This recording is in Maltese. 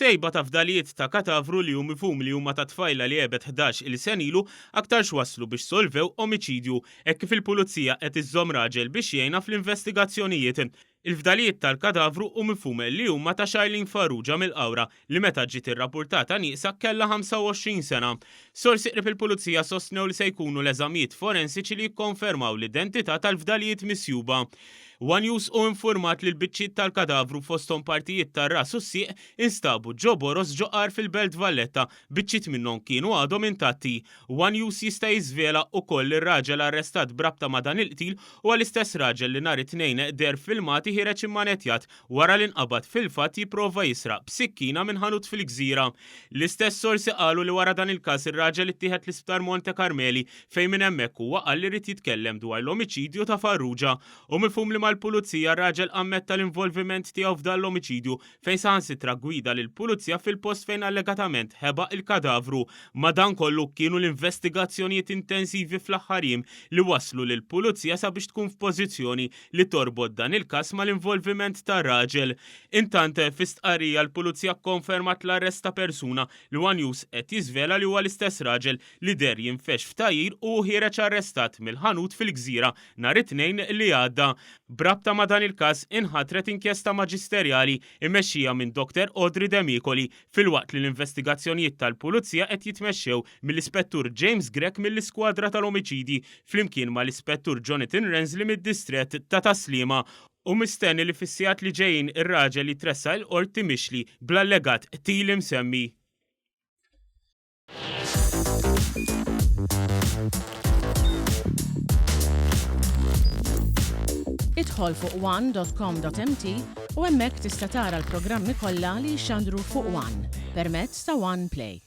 Sejba ta' fdalijiet ta' katavru li hu mifhum li huma ta' tfajla li għebet 11 il sena ilu aktarx wasslu biex solvew omiċidju hekk kif il-Pulizija qed iżżomm raġel biex jgħinha fl-investigazzjonijiet. Il-fdalijiet tal-kadavru hu mifhum li huma ta' Charlene Farrugia mill-Qawra li meta ġiet irrapurtata nieqsa kellha 25 sena. Sorsi qrib il-Pulizija sostnew li se jkunu l-eżamijiet forensiċi li jikkonfermaw l-identità tal-fdalijiet misjuba. One News hu infurmat li l-biċċiet tal-kadavru fosthom partijiet tar-ras u s-sieq instabu ġo boroż ġo għar fil-Belt Valletta, biċċiet minnhom kienu għadhom intatti. One News jista' jiżvela ukoll li r-raġel arrestat b'rabta ma' dan il-qtil huwa l-istess raġel li nhar it-Tnejn deher f'filmati ħiereġ immanettjat wara li nqabad fil-fatt jipprova jisraq b'sikkina minn ħanut fil-Gżira. L-istess sorsi qalu li wara dan il-każ ir-raġel ittieħed l-Isptar Monte Carmeli fejn minn hemmhekk huwa qal li ried jitkellem dwar l-omiċidju ta' Farrugia. Hu mifhum li mal-Pulizija r-raġel ammetta l-involviment tiegħu f'dan l-omiċidju fejn saħansitra ggwida lill-Pulizija fil-post fejn allegatament ħeba l-kadavru. Madankollu, kienu l-investigazzjonijiet intensivi fl-aħħar jiem li wasslu lill-Pulizija sabiex tkun f'pożizzjoni li torbot dan il-każ mal-involviment tar-raġel. Intant, fi stqarrija l-Pulizija kkonfermat l-arrest ta' persuna li one News qed jiżvela li huwa l-istess raġel li deher jinfexx f'tagħjir u hu ħiereġ arrestat mill-ħanut fil-Gżira nhar it-Tnejn li għadda. B'rabta ma' dan il-każ inħatret inkjesta maġisterjali mmexxija minn Doctor Audrey Demicoli filwaqt li l-investigazzjonijiet tal-Pulizija qed jitmexxew mill-Ispettur James Grech mill-Iskwadra tal-Omiċidji flimkien mal-Ispettur Jonathan Rensley mid-Distrett ta' Tas-Sliema. Hu mistenni li fis-sigħat li ġejjin ir-raġel jitressaq il-Qorti mixli bl-allegat qtil imsemmi. Idħol fuq one.com.mt u hemmhekk tista' tara l-programmi kollha li jixxandru fuq One permezz ta' One Play.